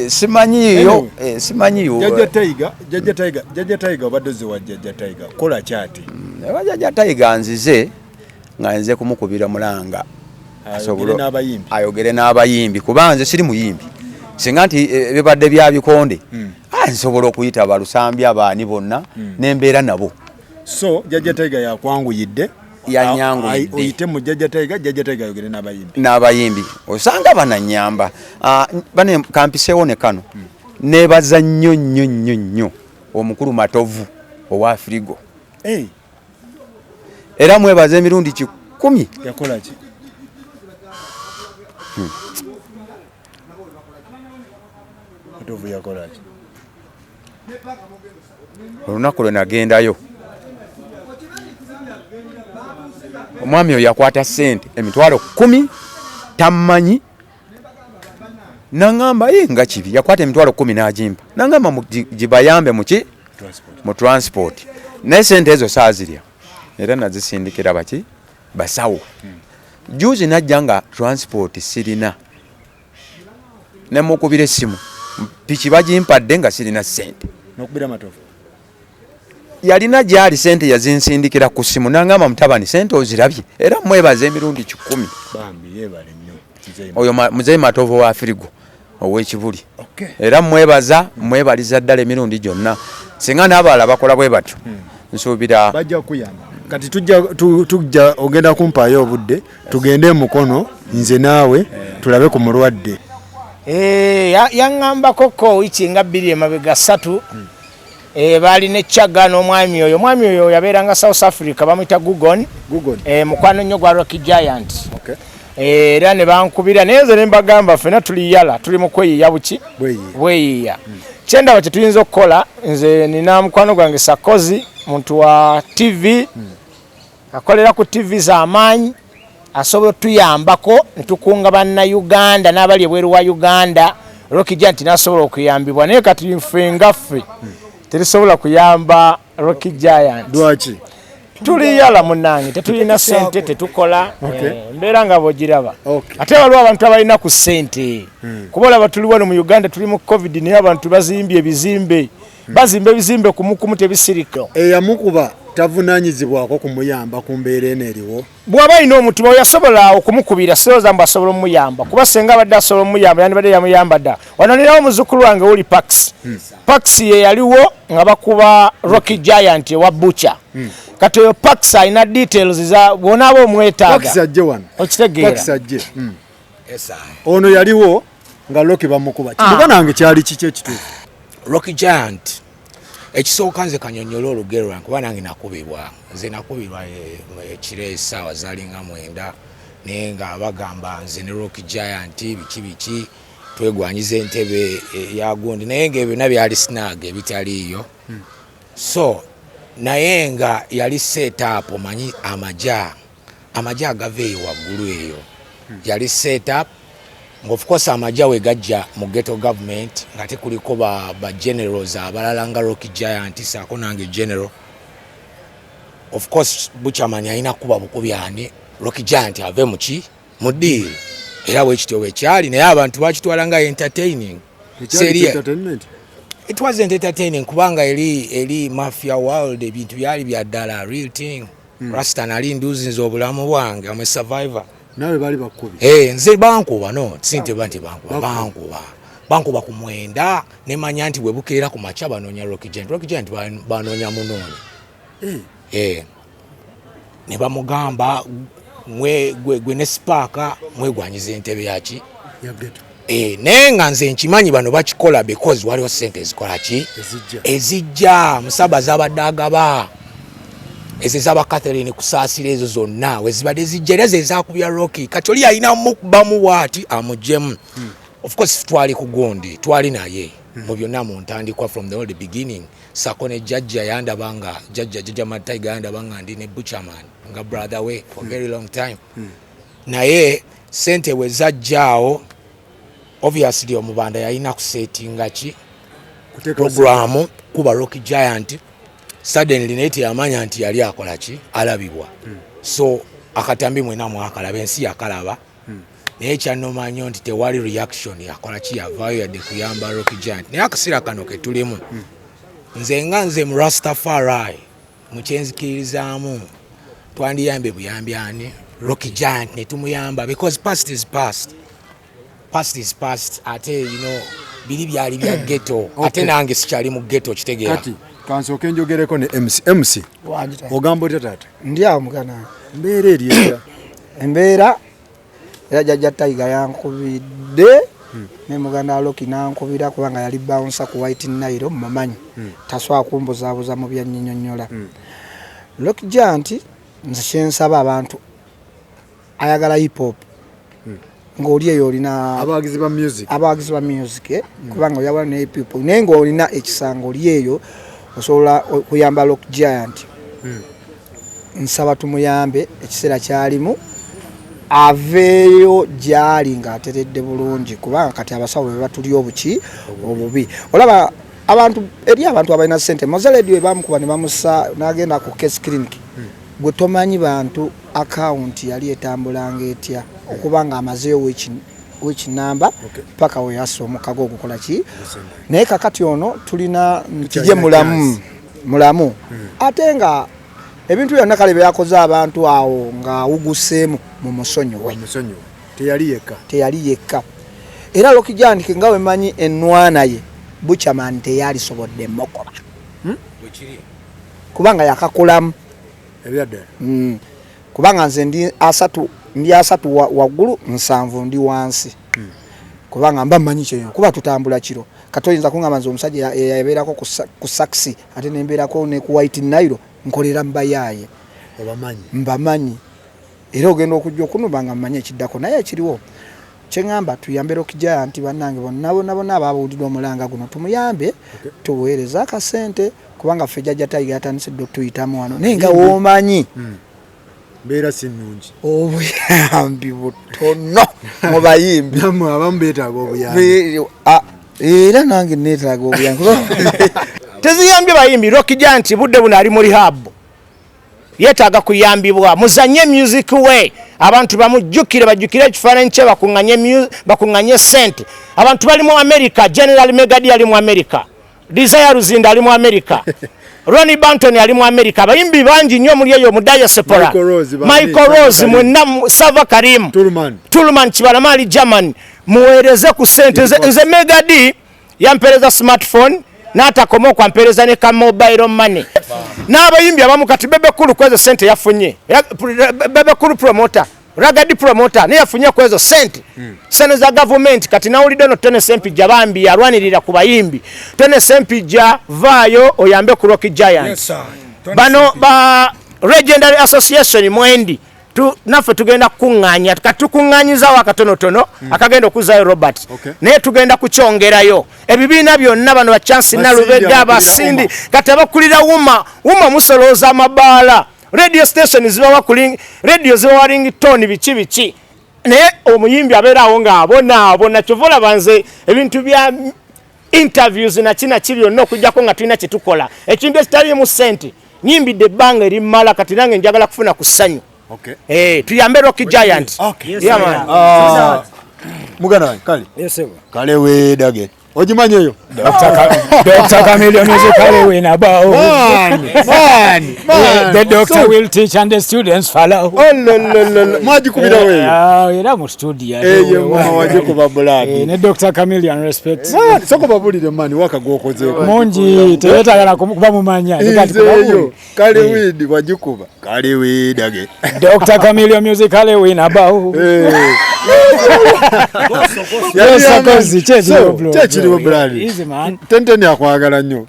Speaker 1: simanyiyo, simanyiyo.
Speaker 2: Jjajja Tiger, Jjajja Tiger, Jjajja Tiger, obadde ozze wa Jjajja Tiger kola kyati?
Speaker 1: Eba Jjajja Tiger nzize nga nze kumukubira mulanga
Speaker 2: ayogere
Speaker 1: n'abayimbi, kuba nze siri muyimbi, singa nti bibadde bya bikonde, nsobola okuyita balusambi abaani bonna nembeera nabo.
Speaker 2: So Jjajja Tiger yakwanguyidde?
Speaker 1: Yanyanguyidde.
Speaker 2: Oyite mu Jjajja Tiger, Jjajja Tiger ayogere n'abayimbi.
Speaker 1: N'abayimbi osanga bananyamba. Bane kampiseewo ne kano, nebaza nnyo nnyo nnyo nnyo omukulu Matovu owa Firigo. Era mwebaza emirundi 10.
Speaker 2: Yakola ki? Matovu yakola ki?
Speaker 1: Olunaku lwe nagendayo, omwami oyo yakwata ssente 10,000, tammanyi, naŋŋamba ye nga kibi, yakwata 10,000 n'agimpa, naŋŋamba gibayambe muki mu transport, naye sente ezo saazirya era nazisindikira baki basawo. Juzi najja nga transport sirina, nemukubira essimu, piki bagimpadde nga sirina ssente.
Speaker 2: Nokubira Matovu?
Speaker 1: Yalina gyali sente, yazinsindikira ku ssimu, nangamba mutabani sente ozirabye, era mwebaza emirundi 10.
Speaker 2: Bambi yeebale nnyo.
Speaker 1: Oyo muzeeyi Matovu wa Firigo ow'Ekibuli, era mwebaza, mwebaliza ddala emirundi gyonna. Singa n'abalala bakola bwe batyo, nsuubira
Speaker 2: bajja kuyamba. Kati tujja ogenda kumpaayo obudde tugende Mukono, nze naawe tulabe ku mulwadde.
Speaker 4: Yaŋŋambako ko wiiki nga 2 emabega 3, baali ne Chaga n'omwami oyo. Omwami oyo yabeeranga South Africa, bamuyita Gugon, mukwano nnyo gwa Rocky Giant. Era ne bankubira, naye nze ne mbagamba ffenna tuli yala, tuli mu kweyiya buki bweyiya. Kyendaba kye tuyinza okukola, nze nina mukwano gwange Sakozi, muntu wa TV, akolera ku TV z'amaanyi, asobola otuyambako ne tukunga bannayuganda n'abali ebweru wa Uganda, Rocky Giant n'asobola okuyambibwa. Naye kati ffe nga ffe tetusobola kuyamba Rocky Giant.
Speaker 2: Lwaki?
Speaker 4: Tuli yala munnange, tetulina ssente, tetukola, embeera nga bw'ogiraba. Ate waliwo abantu abalina ku ssente, kuba olaba tuli wano mu Uganda, tuli mu COVID, naye abantu bazimbye ebizimbe, bazimba ebizimbe kumukumu, tebisirika.
Speaker 2: Eyamukuba tavunaanyizibwako kumuyamba ku mbeera eno eriwo?
Speaker 4: Bw'aba alina omutima yasobola okumukubira, sirowooza mbu asobola omuyamba, kuba senga abadde asobola omuyamba yandibadde yamuyamba dda. Wano ninawo muzzukulu wange wuli Pax. Pax ye yaliwo nga bakuba Rocky Giant ewa Butcher. Kati oyo Pax alina details za bw'onaaba omwetaaga.
Speaker 2: Pax ajje wano.
Speaker 4: Okitegeera.
Speaker 2: Pax ajje. Ono yaliwo nga Rocky bamukuba. Muganda wange kyali kiki ekituufu?
Speaker 3: Rocky Giant ekisooka nze kanyonyola olugero lwange, kuba nange nakubibwa. Nze nakubirwa ekiro essaawa zaalinga 9, naye nga bagamba nze ne Rocky Giant biki biki twegwanyiza entebe ya gundi, naye nga ebyo byonna byali snag ebitaliiyo. So naye nga yali set up, omanyi amagye agava eyo waggulu eyo, yali set up nga of course amagye we gajja mu ghetto government nga tekuliko ba generals abalala nga Rocky Giant saako nange general. Of course Buchaman alina kuba bukubi ani Rocky Giant ave muki mu deal era bwekityo bwekyali naye abantu bakitwala nga entertaining. It wasn't entertaining kubanga eri mafia world, ebintu byali bya ddala, real thing. Rasta nali nduzinze obulamu bwange, am a survivor.
Speaker 2: Nawe bali bakubi?
Speaker 3: Eh, nze bankuba, no sinte banti bankuba bankuba ku 9, nemanya nti bwe bukeera ku makya banoonya Rocky Giant. Rocky Giant banoonya munoonya. Ne bamugamba gwe ne Spark mwegwanyiza entebe yaki
Speaker 2: ya ghetto.
Speaker 3: Naye nga nze nkimanyi bano bakikola because waliwo sente ezikola ki ezijja musaba zabadde agaba ezo ezaba Catherine Kusaasira, ezo zonna wezibadde zijja era ze zakubya Rocky. Kati oli alina mukubamu bwati amuggyemu. Of course twali ku gundi, twali naye mu byonna mu ntandikwa, from the all the beginning. Sako ne jjajja yandaba nga jjajja Matiger yandaba nga ndi ne Butcherman nga brother we for very long time. Naye sente bwe zajjaawo, obviously omubanda yalina kusetinga ki programu kuba Rocky Giant suddenly, naye teyamanya nti yali akola ki, alabibwa. So akatambi mwena mwakalaba, ensi yakalaba. Naye kyannuma nnyo nti tewali reaction yakola ki, yavaayo yadde kuyamba Rocky Giant. Naye akaseera kano ketulimu, nze nga nze mu Rastafari mukyenzikiririzaamu, twandiyambye buyambi ani Rocky Giant ne tumuyamba, because past is past, past is past. Ate biri byali bya ghetto, ate nange sikyali mu ghetto, kitegeera?
Speaker 2: Kati kansooke njogereko ne MC. MC, ogamba otya taata?
Speaker 5: Ndi awo mugana.
Speaker 2: Mbeera eri etya?
Speaker 5: Embeera era jjajja Tiger yankubidde ne muganda Rocky nankubira, kubanga yali bouncer ku White Nile, mumanyi tasobola kumbuzaabuza mu byanyinyonnyola. Rocky Giant, nze kyensaba abantu ayagala hip hop ng'oli eyo olina
Speaker 2: abawagizi ba music,
Speaker 5: abawagizi ba music, kubanga oyawula ne hip hop, naye ng'olina ekisanga oli eyo osobola okuyamba Rock Giant. Nsaba tumuyambe ekiseera kyalimu aveeyo gyali ng'ateredde bulungi, kubanga kati abasawo be batuli obuki obubi. Olaba abantu eri abantu abalina sente, Mozaledi we bamukuba ne bamusa n'agenda ku case clinic, gwe tomanyi bantu akawunti yali etambulanga etya, okuba nga amazeeyo wiiki namba paka we yassa omukago ogukola ki. Naye kakati ono tulina nti ye mulamu mulamu, ate nga ebintu byonna kale byakoze abantu awo ng'awuguseemu mu musonyiwe.
Speaker 2: Omusonyiwe, teyali yekka.
Speaker 5: Teyali yekka. Era Rocky Giant nga wemanyi ennwana ye, Butcherman teyalisobodde mokoba kubanga yakakulamu.
Speaker 2: Ebyaddala.
Speaker 5: Kubanga nze ndi 30, ndi 30 waggulu, 70 ndi wansi, kubanga mba mmanyi kyeyo kuba tutambula kiro. Kati oyinza kuŋŋamba nze omusajja yabeerako ku saxi, ate nembeerako ne ku White Nile, nkolera mubayaaye.
Speaker 2: Obamanyi.
Speaker 5: Mbamanyi, era ogenda okujja okunuba nga mmanyi ekiddako. Naye ekiriwo kyeŋŋamba, tuyambe Rock Giant. Bannange bonna bonna bonna ababuulidde omulanga guno, tumuyambe, tuweereze akasente, kubanga ffe jjajja Tiger yatandise dde otuyitamu wano, naye nga woomanyi
Speaker 2: Mbeera si nnungi.
Speaker 5: Obuyambi butono mu bayimbi.
Speaker 2: Nammwe abamu beetaaga obuyambi.
Speaker 5: Era nange neetaaga obuyambi.
Speaker 4: Teziyambye bayimbi. Rocky Giant budde buno ali mu rehab, yeetaaga kuyambibwa. Muzanye music we, abantu bamujjukire, bajjukire ekifaananyi kye, bakuŋŋanye sente. Abantu bali mu America, General Megadi ali mu America, Desire Luzinda ali mu America, Ronnie Banton ali mu America, abayimbi bangi nnyo muli eyo mu diaspora.
Speaker 2: Michael Rose, bani,
Speaker 4: Michael Rose,
Speaker 2: Sava.
Speaker 4: Mwenna Sava Karim,
Speaker 2: Tulman.
Speaker 4: Tulman Kibalama ali German, muweereze ku sente. Nze Megadi yampereza smartphone, n'atakoma okwampereza ne ka mobile money n'abayimbi abamu. Kati Bebe Cool kwezo sente yafunye. Bebe Cool promoter, Ragga Dee promoter, naye yafunye kwezo sente, sente za gavumenti. Kati nawulidde no Tone Sempijja bambi alwanirira ku bayimbi. Tone Sempijja, vaayo oyambe ku Rocky Giant.
Speaker 3: Yes, sir.
Speaker 4: Bano ba Legendary Association mwendi naffe tugenda kukuŋŋaanya. Kati tukuŋŋaanyizawo akatonotono akagenda okuzaayo Robert. Naye tugenda kukyongerayo ebibiina byonna, bano bachansi
Speaker 2: Basindi
Speaker 4: nalubedde
Speaker 2: abakulira
Speaker 4: abasindi
Speaker 2: UMA.
Speaker 4: Kati abakulira UMA, UMA musolooza amabaala, radio station zibawa ku radio zibawa ringtone, biki biki, naye omuyimbi abeera awo ng'abonaabona. Kyova olaba nze ebintu bya interviews naki naki byonna, okujjako nga tulina kyetukola, ekintu ekitaliimu ssente. Nyimbidde ebbanga erimmala, kati nange njagala kufuna ku ssanyu.
Speaker 2: Okay.
Speaker 4: Eh, tuyambe Rocky Giant.
Speaker 2: Okay.
Speaker 4: Yeah, man.
Speaker 2: Ah, muganda wange kale
Speaker 6: Yes, sir.
Speaker 2: kale weedage ogimanyi eyo
Speaker 6: Dr. Chameleon is a kale about.
Speaker 2: Man, man, man.
Speaker 6: The doctor will teach and the students follow.
Speaker 2: Ololololo. Mwagikubira weeyo
Speaker 6: Ah, era mu studio.
Speaker 2: eyo mama wagikuba
Speaker 6: Eh,
Speaker 2: buladi
Speaker 6: ne Dr. Chameleon respect.
Speaker 2: Man, soko babulire mani waka gwokozeeko
Speaker 6: Mungi teyetagala kuba mumanya.
Speaker 2: nze eyo kale weed wagikuba kale weedage
Speaker 6: Dr. Chameleon music kale win about.
Speaker 2: Eh.
Speaker 6: Yes, Sakozi, kyekiriwo bro.
Speaker 2: Kyekiriwo buladi
Speaker 6: Easy man.
Speaker 2: Tenteni akwagala nnyo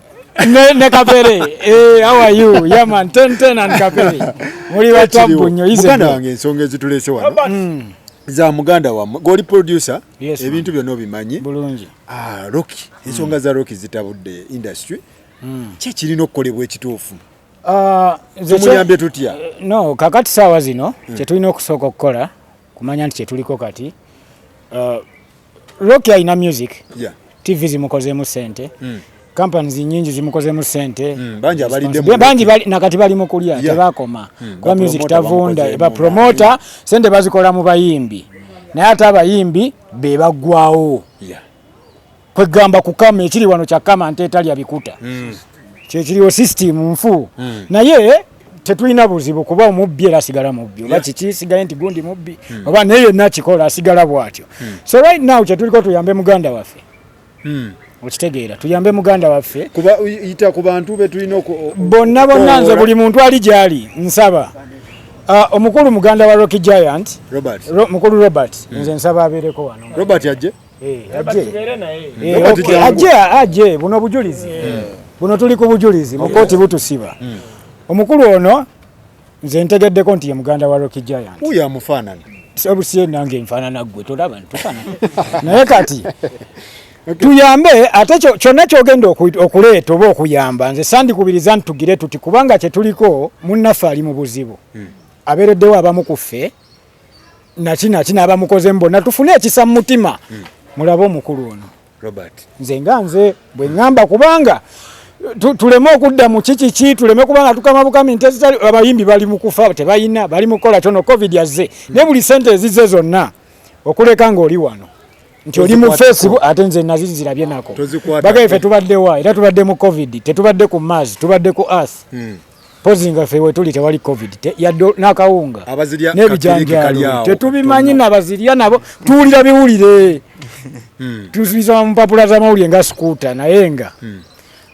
Speaker 6: Ne Kapere. Eh, how are you? Yeah man, 10 10 and Kapere. Muli batambu nnyo easy.
Speaker 2: muganda
Speaker 6: bro.
Speaker 2: wange ensonga ezituleese wano za muganda wammwe goli producer
Speaker 6: Yes, man.
Speaker 2: ebintu byonna obimanyi.
Speaker 6: Bulungi.
Speaker 2: Ah, Rocky ensonga za Rocky zitabudde industry ki ekirina okukolebwa ekituufu?
Speaker 6: Ah, nze
Speaker 2: Tumuyambye tutya?
Speaker 6: No, kakati saawa zino kyetulina okusooka okukola kumanya nti kyetuliko kati Rocky alina music.
Speaker 2: Yeah.
Speaker 6: TV zimukozeemu sente, companies nyingi zimukozeemu sente.
Speaker 2: Bangi abalidde mu
Speaker 6: bangi bali, nakati bali mu kulya tebakoma kuba music
Speaker 2: Bapromota
Speaker 6: tavunda.
Speaker 2: bamukozeemu.
Speaker 6: Bapromota sente bazikola mu bayimbi, naye ate abayimbi be baggwawo. Kwegamba kukama ekiri wano kya kama nte etalya bikuta kyekiriwo system nfu. Naye tetulina buzibu kuba omubbi era asigala mubbi oba kiki sigaye nti gundi mubbi oba naye yenna akikola asigala bw'atyo. So right now kyetuliko tuyambe muganda waffe. Okitegeera, tuyambe muganda waffe.
Speaker 2: Kuba yita ku bantu be tulina
Speaker 6: Bonna bonna, nze buli muntu ali gyali nsaba. Ah, omukulu muganda wa Rocky Giant
Speaker 2: Robert.
Speaker 6: Mukulu Robert, nze nsaba abeereko wano.
Speaker 2: Robert ajje.
Speaker 6: Eh, ajje. Eh,
Speaker 2: Robert
Speaker 6: okay.
Speaker 2: jangu.
Speaker 6: Ajje ajje, buno bujulizi buno, tuli ku bujulizi mu kooti butusiba. Omukulu ono nze ntegeddeko nti ye muganda wa Rocky Giant.
Speaker 2: Wuuyo amufaanana.
Speaker 6: Obusie nange nfaanana ggwe, tolaba ntufaanana. Naye kati tuyambe ate kyonna kyogenda okuleeta oba okuyamba, nze sandikubiriza nti tugire tuti kubanga kyetuliko munnaffe ali mu buzibu, abeereddewo abamu ku ffe naki naki n'abamukozemu bonna, tufune ekisa mu mutima mulabe omukulu ono.
Speaker 2: Robert.
Speaker 6: Nze nga nze bwe ŋŋamba kubanga tuleme okudda mu kikiki, tuleme kubanga tukama bukami nti ezitali abayimbi bali mu kufa tebayina bali mu kukola kyono covid azze naye buli sente ezizze zonna okuleka ng'oli wano nti oli mu
Speaker 2: Tozikwatako.
Speaker 6: Facebook ate nze nazinzirabye nako.
Speaker 2: Tozikwatako.
Speaker 6: Bagaye ffe tubaddewa era tubadde mu covid, tetubadde ku Mars, tubadde ku earth. Pozi nga ffe wetuli tewali covid yadde n'akawunga
Speaker 2: Abazirya kakiriki kali
Speaker 6: n'ebijanjaalo
Speaker 2: awo.
Speaker 6: tetubimanyi nabazirya nabo tuwulira biwulire tusubiza mu mpapula z'amawulire nga sikuuta. Naye nga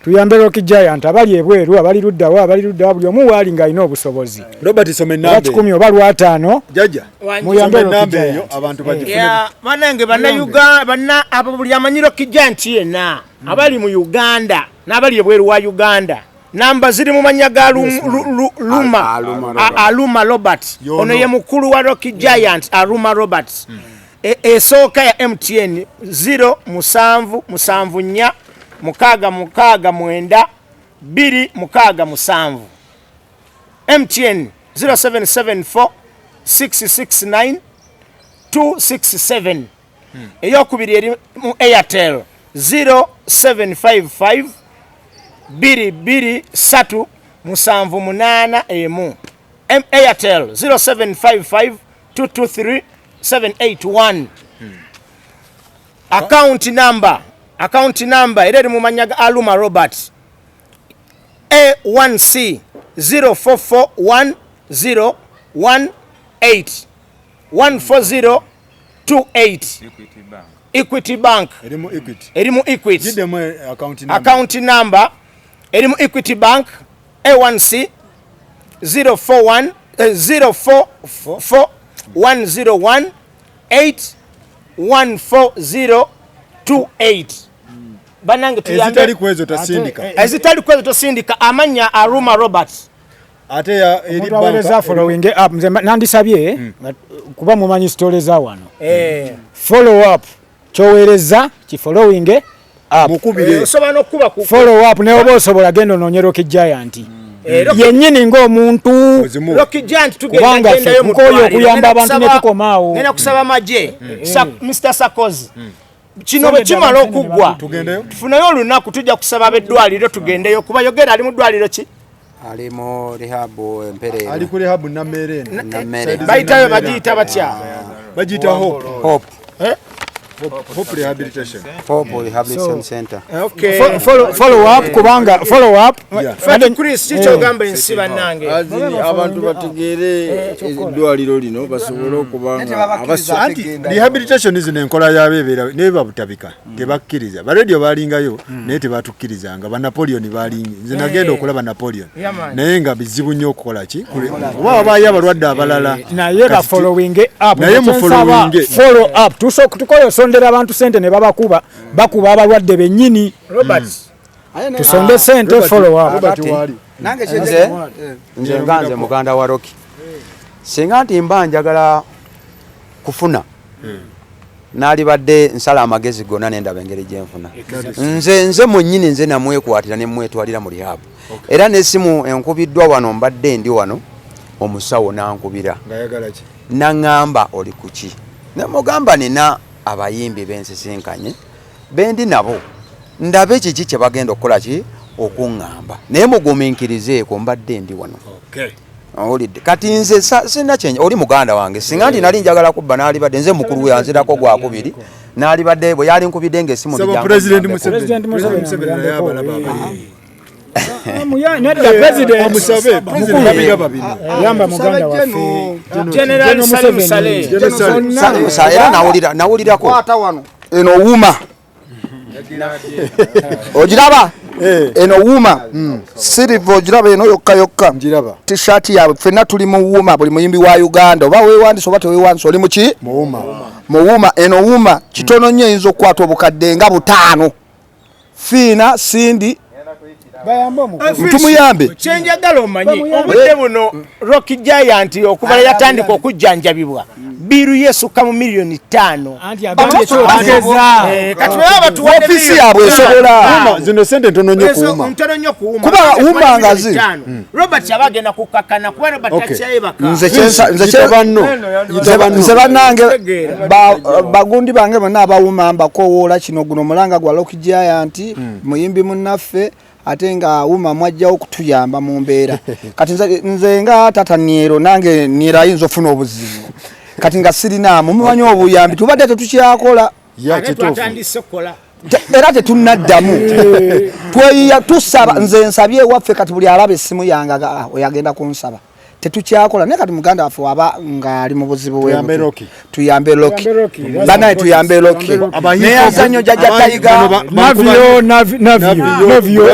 Speaker 6: tuyambe Rocky Giant abali ebweru, abali luddawa, abali luddawa, buli omu waali ng'alina obusobozi
Speaker 2: Robert soma
Speaker 6: oba
Speaker 2: enamba
Speaker 6: 100 oba 50.
Speaker 2: Jajja
Speaker 6: Muyambe
Speaker 2: soma
Speaker 6: Rocky
Speaker 2: enamba eyo
Speaker 6: Giant.
Speaker 2: abantu bagifune.
Speaker 4: Yeah, banange bannayuganda banna abo buli amanyi Rocky Giant yenna abali mu Uganda n'abali ebweru wa Uganda, namba ziri mu mannya ga Luma
Speaker 1: Aluma Robert.
Speaker 4: Aluma Robert.
Speaker 2: Yono.
Speaker 4: Ono ye mukulu wa Rocky Giant, Aluma Robert. Esooka ya MTN 0 7 7 4 6 6 9 2 6 7, MTN 0774 669 267. Eyokubiri eri mu Airtel 0755 2 2 3 7 8 emu. Airtel 0755 223 781. Account number era eri mu mannya ga Aluma Robert, A1C 0441018 14028, Equity Bank.
Speaker 2: Erimu Equity.
Speaker 4: Eri mu Equity.
Speaker 2: Giddemu account number.
Speaker 4: Account number eri mu Equity Bank, A1C 041 044 101 8 14028. Banange tuyambe.
Speaker 2: Ezitali ku ezo tasindika.
Speaker 4: Ezitali kwezo tosindika. Amanya Aruma Robert.
Speaker 2: Ate ya eri
Speaker 6: Omuntu aweereza
Speaker 2: banka
Speaker 6: following up, nze nandisabye kuba mumanyi story za wano. Follow up, kyoweereza ki following up.
Speaker 2: Mukubire.
Speaker 4: Osobola n'okuba ku
Speaker 6: Follow up naye oba osobola genda onoonye Rocky Giant yennyini ng'omuntu.
Speaker 2: Ozimuwe.
Speaker 4: Rocky Giant tugenda
Speaker 6: Kubanga ffe
Speaker 4: gendayo mu
Speaker 6: tukooye
Speaker 4: ddwaliro.
Speaker 6: okuyamba
Speaker 4: Ngenda
Speaker 6: abantu ne tukomaawo.
Speaker 4: Ngenda kusaba magye Mr. Sakozi kino bwe kimala okuggwa
Speaker 2: Tugendeyo.
Speaker 4: tufuneyo olunaku, tujja kusaba ab'eddwaliro tugendeyo kuba yogera ali mu ddwaliro ki.
Speaker 1: Ali mu rehab Empereero.
Speaker 2: Ali ku rehab Nammere eno.
Speaker 1: Nammere.
Speaker 4: Bayitayo bagiyita batya?
Speaker 2: Bagiyita Hope.
Speaker 1: Hope.
Speaker 4: Eh?
Speaker 2: Hope Rehabilitation.
Speaker 1: Hope Rehabilitation Center.
Speaker 4: Okay.
Speaker 6: Follow up kubanga follow up.
Speaker 4: Fat Chris kikyogamba ensi bannange.
Speaker 7: Abantu bategeere eddwaliro lino basobole okuba nga
Speaker 2: Anti rehabilitation zino enkola yabebeera naye babutabika tebakkiriza. Ba radio balingayo naye tebatukkirizanga. Ba Napoleon balingi. Nze nagenda okulaba Napoleon. Naye nga bizibu nnyo okukola ki? Oba wabaayo abalwadde abalala.
Speaker 6: Naye ba following up.
Speaker 2: Naye mu following.
Speaker 6: Follow up. Tukole osondera abantu sente ne babakuba. Bakuba abalwadde bennyini.
Speaker 4: Robert.
Speaker 6: Tusonde sente follow up.
Speaker 2: Robert wali.
Speaker 1: Nze nga nze muganda wa Rocky. Singa nti mba njagala kufuna nalibadde nsala amagezi gonna nendaba engeri gyenfuna. Nze mwennyini nze namwekwatira ne mwetwalira mu rehab. Era n'essimu enkubiddwa wano mbadde ndi wano omusawo n'ankubira. N'aŋŋamba oli ku ki? Ne mugamba nina abayimbi bensisinkanye bendi nabo ndabe kiki kye bagenda okukola ki okuŋŋamba. Naye mugumiikirizeeko mbadde ndi wano. Owulidde kati nze sina kyenye oli muganda wange singa nti nali njagala kubba naalibadde nze mukulu we anzirako gwakubiri naalibadde bwe yali nkubidde ng'essimu
Speaker 2: President Museveni naye abalaba abayimbi.
Speaker 6: Nedda President
Speaker 2: Omusabe, President babiraba bino.
Speaker 6: Yamba muganda waffe.
Speaker 4: General Salim Saleh.
Speaker 1: Salim Saleh era nawulirako.
Speaker 5: Kwata wano eno wuma. Ogiraba? Eno wuma. Silver ogiraba eno yokka yokka.
Speaker 2: Njiraba.
Speaker 5: T-shirt yaabwe ffenna tuli mu wuma buli muyimbi wa Uganda oba weewandisa oba teweewandisa oli mu ki?
Speaker 2: Mu wuma.
Speaker 5: Mu wuma eno wuma kitono nnyo eyinza okukwata obukadde nga 5. Fiina Cindy tumuyambe.
Speaker 4: Kyenjagala omanyi obudde buno Rocky Giant okuva yatandika okujjanjabibwa biru yesukka mu miliyoni 5. Kati baba batuwadde
Speaker 5: ofiisi yaabwe esobola.
Speaker 2: Zino sente ntono nnyo kuwuma.
Speaker 4: Ntono nnyo kuwuma.
Speaker 5: Kuba wuma nga zi.
Speaker 4: Robert aba agenda kukakkana kuba Robert takyayebaka.
Speaker 5: Nze bannange bagundi bange bonna abawuma mbakowoola kino guno omulanga gwa Rocky Giant muyimbi munnaffe ate nga wuma mwajjawo okutuyamba mu mbeera. Kati nze nga tata Niero nange Niero ayinza ofuna obuzibu. Kati nga sirinaamu mumanyi obuyambi tubadde tetukyakola. Era tetunnaddamu. Tweyiya tusaba nze nsabye ewaffe kati buli alaba essimu yange oyo agenda kunsaba. Tetukyakola naye kati muganda waffe waba ng'ali mu buzibu tuyambe Rocky. Banaye tuyambe Rocky. Neyanza nnyo Jjajja Tiger.
Speaker 6: Navio.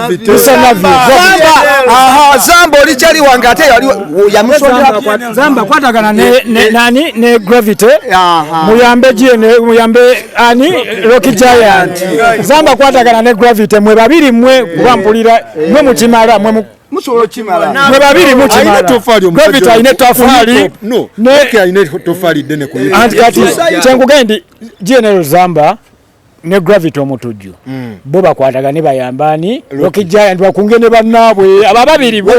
Speaker 5: Aha, Zamba oli kyali wange ate yali yamusondera.
Speaker 6: Zamba kwatagana ne nani ne Gravity. Muyambe GN muyambe ani Rocky Giant. Zamba kwatagana ne Gravity mwe babiri mwe kuba mpulira mwe mukimala mwe
Speaker 5: musobola okimala.
Speaker 6: Mwe babiri mukimala. Gravity alina tofali.
Speaker 2: No, Rocky alina tofali ddene ku ye.
Speaker 6: Anti kati kyenkugendi General Zamba ne Gravity omutujju bo bakwatagane bayambani Rocky Giant bakunge ne bannaabwe aba babiri bo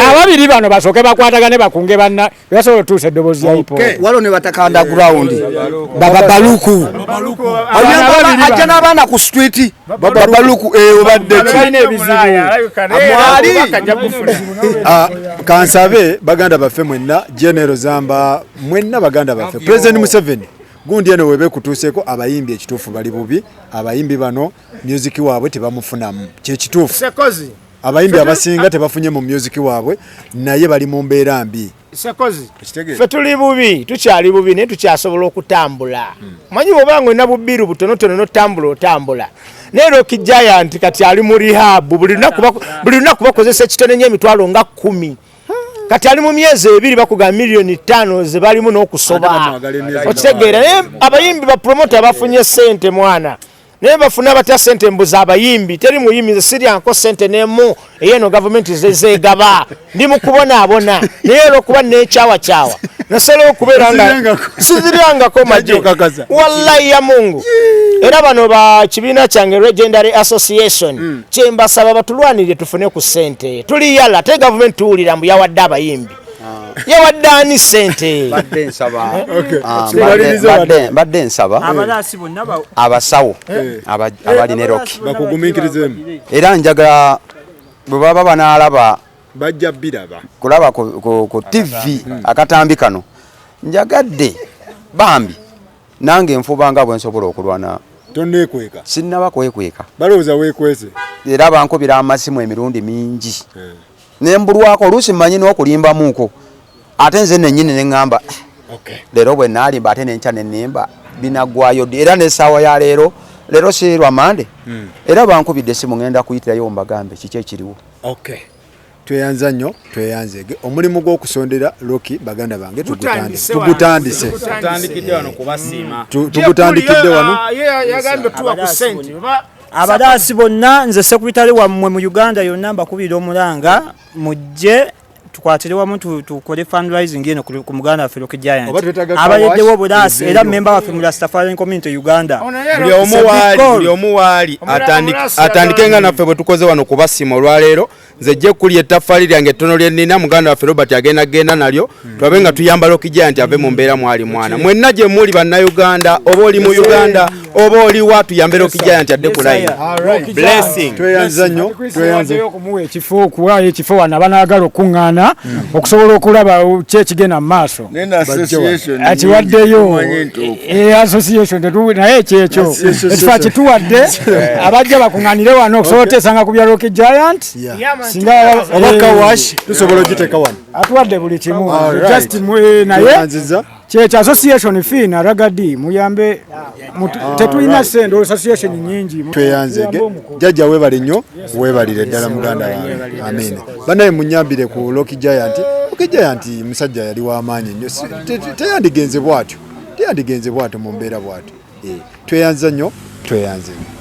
Speaker 6: ababiri bano basooke bakwatagane bakunge banna basobola otuusa eddoboozi lya hip hop.
Speaker 5: Waliwo ne bataka underground baba Baluku ajja n'abaana ku street baba Baluku obadde ki
Speaker 2: Kansabe baganda baffe mwenna General Zamba mwenna baganda baffe President Museveni gundi eno webe kutuuseko abayimbi ekituufu bali bubi abayimbi bano music waabwe tebamufunamu kyekituufu abayimbi abasinga tebafunye mu music waabwe naye bali mu mbeera mbi.
Speaker 4: Sekozi ffe tuli bubi tukyali bubi naye tukyasobola okutambula. Manyi bw'oba nga olina bubiru butonotono n'otambula otambula. Naye Rocky Giant kati ali mu rehab buli lunaku bakozesa ekitone nnyo emitwalo nga 10. Kati ali mu myezi 2 bakuga miliyoni 5 ze balimu n'okusoba. Okitegeera naye abayimbi ba promoter bafunye ssente mwana. Naye bafuna batya ssente mbuza abayimbi teri muyimbi nze siryanko ssente n'emu ey'eno gavumenti zeegaba ndi mu kubonaabona naye olw'okuba neekyawakyawa nasalawo okubeera nga siziryangako magye wallahi ya Mungu. Era bano ba kibiina kyange Legendary Association kyembasaba batulwanirire tufune ku ssente tuli yala ate gavumenti tuwulira mbu yawadde abayimbi yawadde ani ssente.
Speaker 1: Badde nsaba abasawo abalina Rocky
Speaker 2: bakugumiikirizeemu
Speaker 1: era njagala Bwe baba banaalaba
Speaker 2: bajja biraba
Speaker 1: kulaba ku TV akatambi kano, njagadde bambi nange nfuba nga bwe nsobola okulwana.
Speaker 2: Toneekweka.
Speaker 1: Sinnaba kwekweka.
Speaker 2: Balowooza weekwese.
Speaker 1: Era bankubira amasimu emirundi mingi nembulwako, oluusi mmanyi n'okulimbamuuko, ate nze nennyini ne ŋŋamba, "Ah, leero bwe naalimba ate nenkya ne nnimba binaggwayo ddi?" Era n'essaawa ya leero, leero si lwa Mande, era bankubidde essimu, ŋŋenda kuyitirayo mbagambe kiki ekiriwo.
Speaker 2: Okay, tweyanza nnyo, tweyanzege. Omulimu gw'okusondera Rocky, baganda bange,
Speaker 4: Tutandise wano.
Speaker 2: tugutandise.
Speaker 8: Tutandikidde wano kubasiima.
Speaker 2: Tugutandikidde wano.
Speaker 4: Yagambye tuwa ku sente.
Speaker 9: Abalaasi bonna, nze sekuritale wammwe mu Uganda yonna, mbakubira omulanga mujje tukwatire wamu tukole fundraising eno ku muganda waffe Rocky Giant.
Speaker 2: Oba twetaaga
Speaker 9: Abaleddewo
Speaker 2: car wash,
Speaker 9: obulaasi era
Speaker 2: eveeyo.
Speaker 9: memba waffe mu Rastafarian Community Uganda.
Speaker 8: Buli omu waali, buli omu waali atandike nga naffe bwe tukoze wano kubasiima olwaleero. Nze jje kulya ettaffaali lyange ettono lye nnina, muganda waffe Robert agenda genda nalyo, tulabe nga tuyamba Rocky Giant ave mu mbeera mwali. Mwana mwenna gye muli Bannayuganda, oba oli mu Uganda oba oliwa, tuyambe Rocky Giant adde ku line. Blessing.
Speaker 2: Tweyanza nnyo, tweyanze.
Speaker 6: Tweyanze okumuwa ekifo, okuwaayo ekifo wano abanaagala okuŋŋaana okusobola okulaba ki ekigenda mu maaso.
Speaker 7: Nena association
Speaker 6: Akiwaddeyo.
Speaker 7: Mumanyi ntuufu.
Speaker 6: Association naye ekyekyo ekifo akituwadde, abajja bakuŋŋaanire wano okusobola oteesanga ku bya Rocky Giant. Singa
Speaker 2: Oba car wash tusobola ogiteeka wano.
Speaker 6: Atuwadde buli kimu.
Speaker 2: Alright.
Speaker 6: Just naye
Speaker 2: Tweyanziza.
Speaker 6: Kyekyo association fiina ragadi muyambe tetulina sente, association nyingi.
Speaker 2: Tweyanzege.
Speaker 6: Muyambe omukulu.
Speaker 2: Jjajja weebale nnyo, weebalire ddala muganda wange, amiina. Bannaye munyambire ku Rocky Giant. Rocky Giant musajja yali w'amaanyi nnyo. Teyandigenze bw'atyo, teyandigenze bw'atyo mu mbeera bw'atyo. Tweyanza nnyo, tweyanzege.